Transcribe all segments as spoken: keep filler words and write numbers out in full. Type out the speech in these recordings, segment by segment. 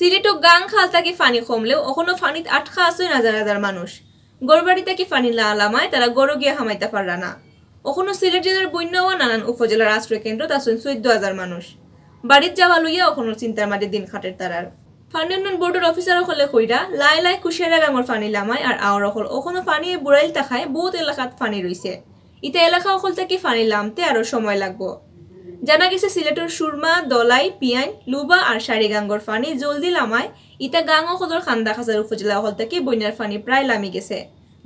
সিলেটো গাং খাল থাকি পানি কমলেও অখনো পানিত আটকা আছইন হাজার হাজার মানুষ। ঘরবাড়ি থাকি পানি না লামায় তারা ঘরো গিয়া হামাইতা পাররা না। অখনো সিলেট জেলার বন্যা অওয়া নানান উপজেলার আশ্রয় কেন্দ্রত আছইন চৌদ্দ হাজার মানুষ। বাড়িত যাওয়া লইয়া অখনো চিন্তার মাঝে দিন কাটের তারার। পানি উন্নয়ন বোর্ডর অফিসার অকলে কইরা, লায় লায় কুশিয়ারা গাঙর পানি লামায় আর আওর অকল অখনো পানিয়ে বুড়াইল থাকায় বউত এলাকাত পানি রইছে। ইতা এলাকা অকল থাকি পানি লামতে আরো সময় লাগবো। জানা গেছে সিলেটর সুরমা, দলাই, পিয়াইন, লুবা আর সারিগাঙ্গর পানি জলদি লামায় ইতা গাং অকলর কান্দা কাছার উপজেলা অকল থাকি বন্যার পানি প্রায় লামি গেছে,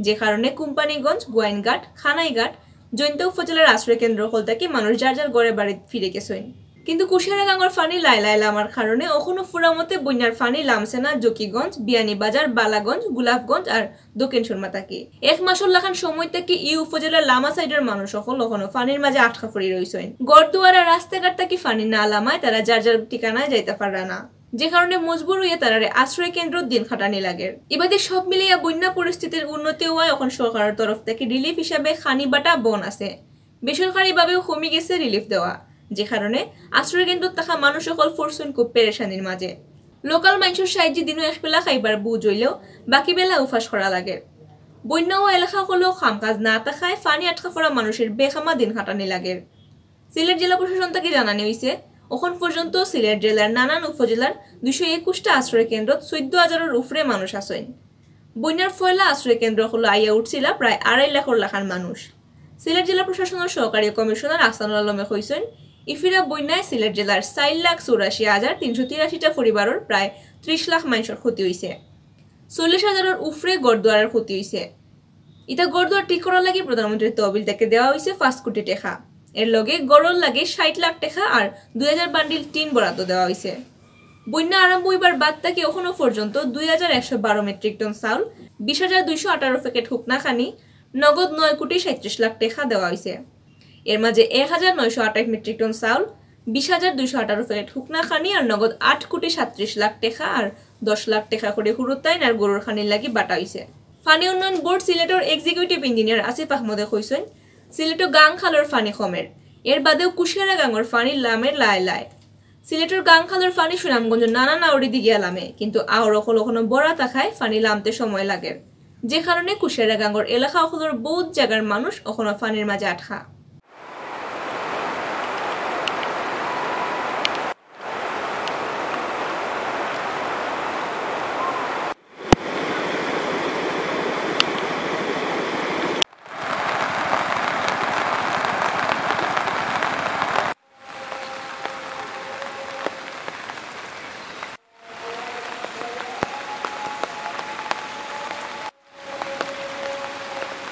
যে কারণে কোম্পানীগঞ্জ, গোয়াইনঘাট, খানাইঘাট, জৈন্তা উপজেলার আশ্রয় কেন্দ্র অকল থাকি মানুষ যার যার ঘরে বাড়িত ফিরে গেছইন। কিন্তু কুশিয়ারা গাঙর পানি লায় লায় লামার কারণে অখনো পুরা মতে বন্যার পানি লামছে না জকিগঞ্জ, বিয়ানীবাজার, বালাগঞ্জ, গোলাপগঞ্জ আর দক্ষিণ সুরমা থাকি। এক মাসর লাখান সময় থাকি ই উপজেলার লামা সাইডর মানুষ অকল অখনো পানির মাঝে আটকা পড়ি রইছইন। ঘর দুয়ার আর রাস্তাঘাট থাকি পানি না লামায় তারা যার যার ঠিকানায় যাইতা পাররা না, যে কারণে মজবুর অইয়া তারারে আশ্রয় কেন্দ্রত দিন কাটানি লাগের। ইবাদে সব মিলাইয়া বন্যা পরিস্থিতির উন্নতি অওয়ায় অখন সরকারর তরফ থাকি রিলিফ হিসাবে খানি বাটা বন আছে। বেসরকারিভাবেও কমি গেছে রিলিফ দেওয়া, যে কারণে আশ্রয় কেন্দ্রত থাকা মানুষ অকল পড়ছইন খুব পেরেশানির মাঝে। লোকাল মাইনষর সাহায্যে দিনো এক বেলা খাইবার বুঝ অইলেও বাকি বেলা উপাস করা লাগের। বন্যা অওয়া এলাকা অকলো কামকাজ না থাকায় পানি আটকা পড়া মানুষের বেকামা দিন কাটানি লাগের। সিলেট জেলা প্রশাসন থাকি জানানি অইছে, অখন পর্যন্ত সিলেট জেলার নানান উপজেলার দুইশো একুশটা আশ্রয় কেন্দ্রত চৌদ্দ হাজারর উপরে মানুষ আছইন। বন্যার পয়লা আশ্রয় কেন্দ্র অকলো আইয়া উঠছিলা প্রায় আড়াই লাখর লাখান মানুষ। সিলেট জেলা প্রশাসনর সহকারী কমিশনার আহসানুল আলমে কইছইন, ইফিরা বন্যায় সিলেট জেলার চাইর লাখ চৌরাশি হাজার তিনশো তিরাশিটা পরিবারর প্রায় ত্রিশ লাখ মাইনষর ক্ষতি অইছে। চল্লিশ হাজারর উপরে ঘরদুয়ারর ক্ষতি অইছে। ইতা ঘরদুয়ার ঠিক করার লাগি প্রধানমন্ত্রীর তহবিল থাকি দেওয়া অইছে পাঁচ কোটি টেকা। এর লগে ঘরর লাগি ষাইট লাখ টেকা আর দুই হাজার বান্ডিল টিন বরাদ্দ দেওয়া অইছে। বন্যা আরম্ভ অইবার বাদ থাকি অখনো পর্যন্ত দুই হাজার একশো বারো মেট্রিক টন চাউল, বিশ হাজার দুইশো আঠারো প্যাকেট হুকনা খানি, নগদ নয় কোটি সাঁইত্রিশ লাখ টেকা দেওয়া অইছে। এর মাঝে এক হাজার নয়শো আঠাশ মেট্রিক টন চাউল, বিশ হাজার দুইশো আঠারো প্যাকেট হুকনা খানি আর নগদ আট কোটি সাঁইত্রিশ লাখ টেকা আর দশ লাখ টেকা করি হুরুতাইন আর গরুর খানির লাগি বাটা অইছে। পানি উন্নয়ন বোর্ড সিলেটর এক্সিকিউটিভ ইঞ্জিনিয়ার আসিফ আহমদে কইছইন, সিলেটো গাং খালর পানি কমের, এর বাদেও কুশিয়ারা গাঙর পানি লামের লায় লায়। সিলেটর গাং খালর পানি সুনামগঞ্জ নানান আউড়ি দি গিয়া লামে, কিন্তু আওর অকল অখনো বড়া থাকায় পানি লামতে সময় লাগের, যে কারণে কুশিয়ারা গাঙর এলাকা অকলর বউত জাগার মানুষ অখনো পানির মাঝে আটকা।